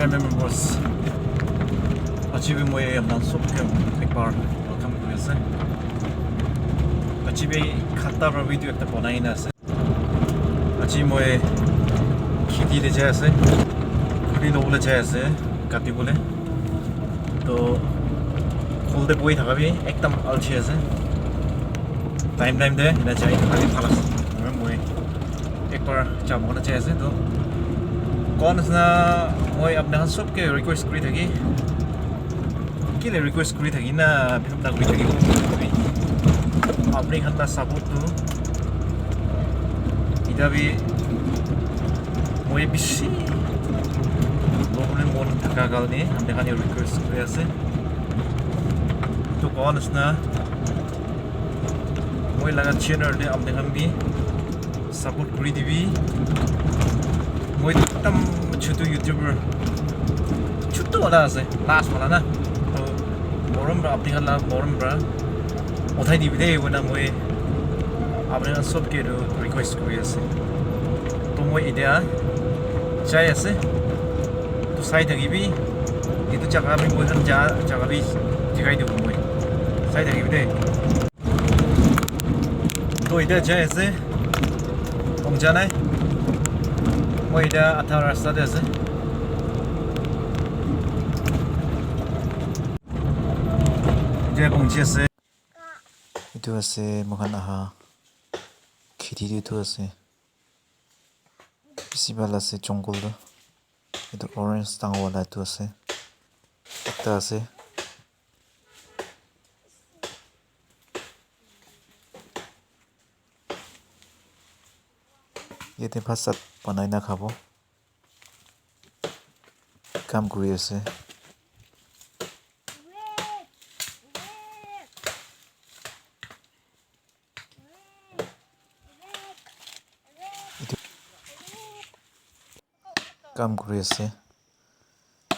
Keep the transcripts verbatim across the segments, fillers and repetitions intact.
Members, aji bi moi apna sob ke ek baar welcome kuri ase. Aji bi khata para video ekta banai na ase. Aji moi kheti te jai ase, khuri lobole jai ase, kati bole. To khul te bohi thaka bi ekdam alchi ase. Time time te ena jai thaka bi bhal ase. Moi ek baar jabo na jai ase to. Kon na moi apna khan sob ke request kuri thaki. Kile request kuri thaki na, bhi apna kuri thaki. Apni khan la support tu. Ita bi moi bishi lobole mon thaka karone apni khan request kuri ase. To kon na moi laga channel te apni khan bi support kuri dibi. Moi ekdam chutu YouTuber, chutu wala ase, last wala na. To morom para, apni khan la morom para uthai dibi de, koina moi apni khan sob ke etu request kuri ase. To moi etia jai ase, to sai thakibi, etu jaga bi moi khan ja jaga bi dikhai dibo moi, sai thakibi de. To etiya jai ase, pongja nai. Moi etiya adha rasta te ase. Etiya pongji ase. Etu ase moikhan aha kheti te etu ase. Bishi bhal ase jungle tu. Etu orange dangor wala etu ase. Ekta ase. Yate bhat sat banai na khabo. Kam kuri ase. Etu kam kuri ase.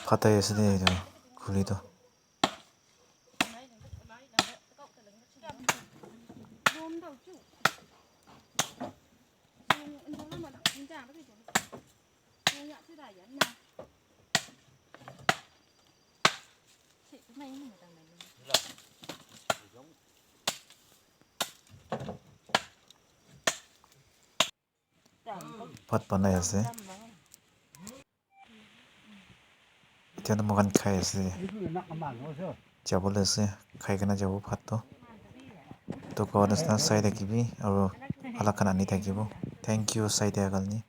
Phatai ase de etu khuri toh. Bhat banai ase. Etia toh moikhan khai ase. Jabo le ase. Khai kena jabo bhat toh. Toh koa nishina sai thakibi aro alak khan ani thakibo. Thank you, sai dia karne.